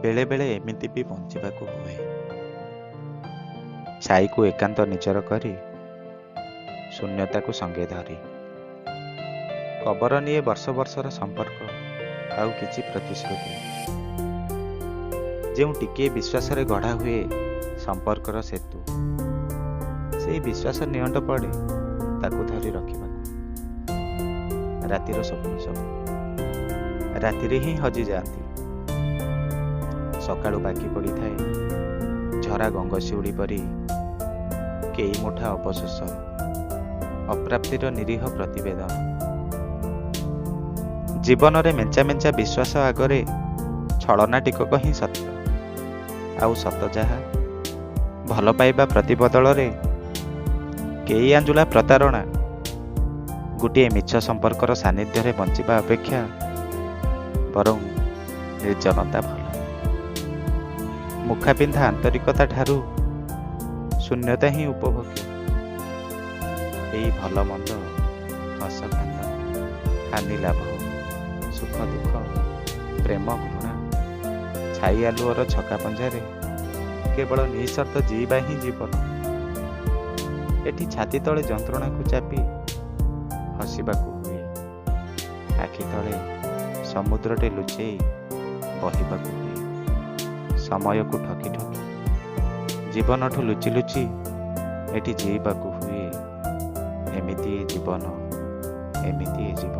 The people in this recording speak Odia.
ବେଳେବେଳେ ଏମିତି ବି ବଞ୍ଚିବାକୁ ହୁଏ। ଛାଇକୁ ଏକାନ୍ତ ନିଜର କରି, ଶୂନ୍ୟତାକୁ ସଙ୍ଗେ ଧରି। କବର ନିଏ ବର୍ଷ ବର୍ଷର ସମ୍ପର୍କ ଆଉ କିଛି ପ୍ରତିଶ୍ରୁତି। ଯେଉଁ ଟିକିଏ ବିଶ୍ୱାସରେ ଗଢ଼ା ହୁଏ ସମ୍ପର୍କର ସେତୁ, ସେଇ ବିଶ୍ୱାସ ନିଅଣ୍ଟ ପଡ଼େ ତାକୁ ଧରି ରଖିବାକୁ। ରାତିର ସ୍ୱପ୍ନ ସବୁ ରାତିରେ ହିଁ ହଜିଯାଆନ୍ତି। ସକାଳୁ ବାକି ପଡ଼ିଥାଏ ଝରା ଗଙ୍ଗଶିଉଳି ପରି କେଇ ମୁଠା ଅବଶୋଷ, ଅପ୍ରାପ୍ତିର ନିରୀହ ପ୍ରତିବେଦନ। ଜୀବନରେ ମେଞ୍ଚା ମେଞ୍ଚା ବିଶ୍ୱାସ ଆଗରେ ଛଳନା ଟିକକ ହିଁ ସତ୍ୟ। ଆଉ ସତ ଯାହା, ଭଲ ପାଇବା ପ୍ରତିବଦଳରେ କେଇ ଆଞ୍ଜୁଳା ପ୍ରତାରଣା। ଗୋଟିଏ ମିଛ ସମ୍ପର୍କର ସାନ୍ନିଧ୍ୟରେ ବଞ୍ଚିବା ଅପେକ୍ଷା ବରଂ ନିର୍ଜନତା ଭଲ। ମୁଖା ପିନ୍ଧା ଆନ୍ତରିକତା ଠାରୁ ଶୂନ୍ୟତା ହିଁ ଉପଭୋଗ୍ୟ। ଏଇ ଭଲ ମନ୍ଦ, ହସ କାନ୍ଦ, ହାନି ଲାଭ, ସୁଖ ଦୁଃଖ, ପ୍ରେମ ଘୃଣା, ଛାଇ ଆଲୁଅର ଛକା ପଞ୍ଝାରେ କେବଳ ନିଃସର୍ତ୍ତ ଜିଇବା ହିଁ ଜୀବନ। ଏଠି ଛାତି ତଳେ ଯନ୍ତ୍ରଣାକୁ ଚାପି ହସିବାକୁ ହୁଏ, ଆଖି ତଳେ ସମୁଦ୍ରଟେ ଲୁଚେଇ ବହିବାକୁ ହୁଏ। ସମୟକୁ ଠକି ଠକି, ଜୀବନଠୁ ଲୁଚି ଲୁଚି ଏଠି ଜିଇବାକୁ ହୁଏ। ଏମିତି ଏ ଜୀବନ, ଏମିତି ଏ ଜୀବନ।